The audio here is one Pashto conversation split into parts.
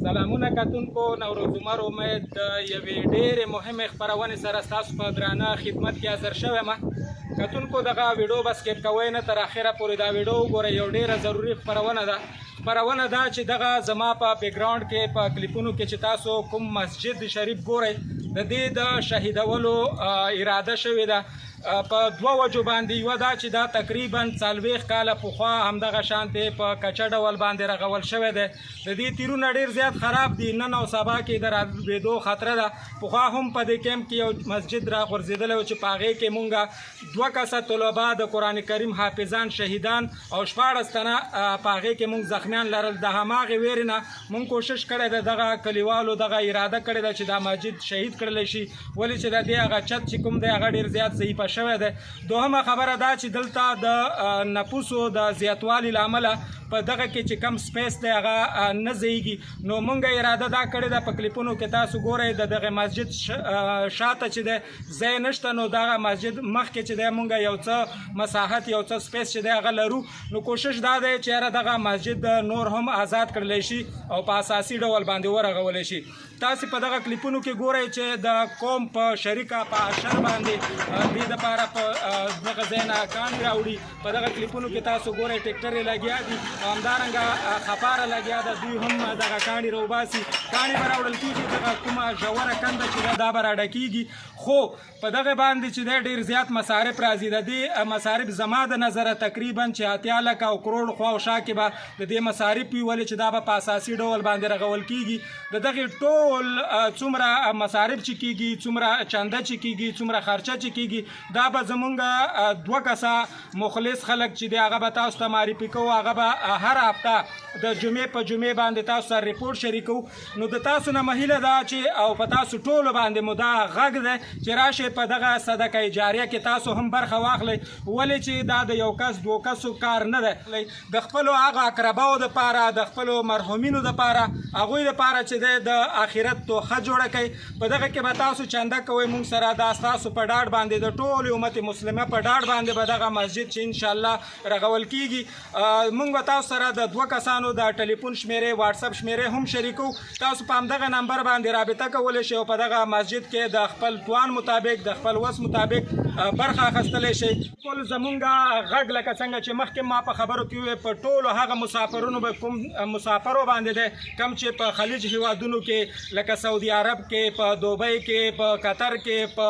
سلامونه کتونکو، نوروز عمر امید د یوې ډېرې مهمې خپرونې سره ستاسو په درانه خدمت کې حاضر شوی یم. کتونکو، دغه ویډیو به skip کوئ نه، تر اخره پورې دا ویډیو وګورئ. یو ډېره ضروري خپرونه ده. خپرونه دا چې دغه زما په background کې په کلیپونو کې چې تاسو کوم مسجد شریف ګورئ، د دې د شهیدولو اراده شوې ده په دوه وجو باندې. یوه دا چې دا تقریبا 40 کاله پخوا همدغه شانتې په کچه ډول باندې رغول شوی دی. د دې تیرونه ډېر زیات خراب دي، نن او سبا کې د رالوېدو خطره ده. پخوا هم په دې کیمپ کې یو مسجد را غورځېدلی و چې په هغې کې مونږه دوه کسه طلبا د قرآن کریم حافظان شهیدان او 16 تنه په هغې کې مونږ زخمیان لرل. د هماغې ویرې نه مونږ کوشش کړی دی، دغه کلیوالو دغه اراده کړې ده چې دا مسجد شهید کړلی شي، ولې چې د دې هغه چت چې کوم دی هغه ډېر زیات ضعیفه شوی دی. دوهمه خبره دا چې دلته د نفوسو د زیاتوالي له امله په دغه کې چې کم space دی هغه نه ځایږي. نو مونږ اراده دا کړې ده، په کلیپونو کې تاسو ګورئ د دغه مسجد شاته چې دی ځای نشته، نو دغه مسجد مخکې چې دی مونږ یو څه مساحت یو څه space چې دی هغه لرو. نو کوشش دا دی چې یاره دغه مسجد نور هم آزاد کړلی شي او په اساسي ډول باندې ورغولی شي. تاسو په دغه کلیپونو کې ګورئ چې د قوم په شریکه په اشر باندې دې دپاره په دغه ځای نه کاڼي راوړي. په دغه کلیپونو کې تاسو ګورئ ټریکټرې لګیا دي، همدارنګه خپاره لګیا ده، دوی هم دغه کاڼي راوباسي. کاڼي به راوړل کېږي، دغه کومه ژوره کنده چې ده دا به راډکېږي. خو په دغه باندې چې دی ډېر زیات مصارف راځي. د دې مصارف زما د نظره تقریبا چې 80 لکه او کروړ خوا او شا کې به د دې مصارف وي، ولې چې دا به په اساسي ډول باندې رغول کېږي. د دغې ټول څومره مصارف چې کېږي، څومره چنده چې کېږي، څومره خرچه چې کېږي، دا به زمونږ دوه کسه مخلص خلک چې دی هغه به تاسو ته معرفي کوو. هغه به هر هفته د جمعې په جمعې باندې تاسو سره رپورټ شریکوو. نو د تاسو نه مې هیله ده چې او په تاسو ټولو باندې مو دا غږ دی چې راشئ په دغه صدقه جاریه کې تاسو هم برخه واخلئ، ولې چې دا د یو کس دوو کسو کار نه دی. د خپلو هغه اقرباو دپاره، د خپلو مرحومینو دپاره، هغوی دپاره چې دی د آخرت توښه جوړه کړئ. په دغه کې به تاسو چنده کوئ مونږ سره. دا ستاسو په ډاډ باندې، د ټولې امت مسلمه په ډاډ باندې به دغه مسجد چې انشاءالله رغول کیږي. مونږ به تاسو سره د دوه کسانو د ټلیفون شمیرې، واتساپ شمیرې هم شریکو. تاسو په همدغه نمبر باندې رابطه کولی شئ او په دغه مسجد کې د خپل توان مطابق، د خپل وس مطابق برخه اخیستلی شئ. ټول زمونږ غږ لکه څنګه چې مخکې ما په خبرو کې وویل، په ټولو هغه مسافرونو به کوم مسافرو باندې دی کوم چې په خلیج هیوادونو کې لکه سعودي عرب کې، په دوبۍ کې، په قطر کې، په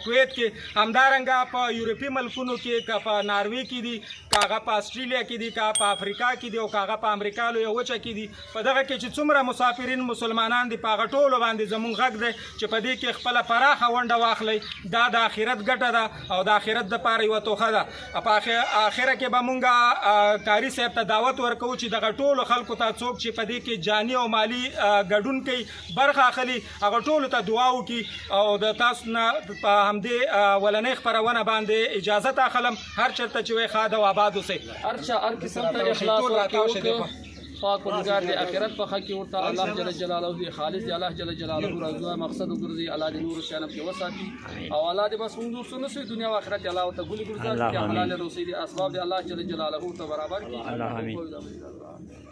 کویت کې، همدارنګه په یورپي ملکونو کې، که په ناروې کې دي، که هغه په اسټرالیا کې دي، که په افریقا کې دي او که هغه په امریکا لویه وچه کې دي، په دغه کې چې څومره مسافرین مسلمانان دي په هغه ټولو باندې زمونږ غږ دی چې په دې کې خپله پراخه ونډه واخلئ. دا د آخرت ګټه ده او د آخرت دپاره یوه توښه ده. په آخره کې به مونږ قاري صاحب ته دعوت ورکوو چې دغه ټولو خلکو ته څوک چې په دې کې جاني او مالي ګډون کوي، برخه اخلي، هغه ټولو ته دعا وکړي. او د تاسو نه په همدې اولنۍ خپرونه باندې اجازه اخلم. هر چېرته چې وئ ښاد او آباد اوسئ. هر چا هر قسم ته اخلاص ټول راتاو شئ. ورکړي، پاک پروردګار دې آخرت په ښه کې ورته الله جل جلاله دې خالص دې الله جل جلاله رضا مقصد وګرځي. الله دې نور شیان په وساتي او الله دې بس موږ نور څه نه سوي، دنیا او آخرت الله ورته ګل ګرځي، چې حلال روزي دې اسباب دې الله جل جلاله ورته برابر کړي. الله آمین.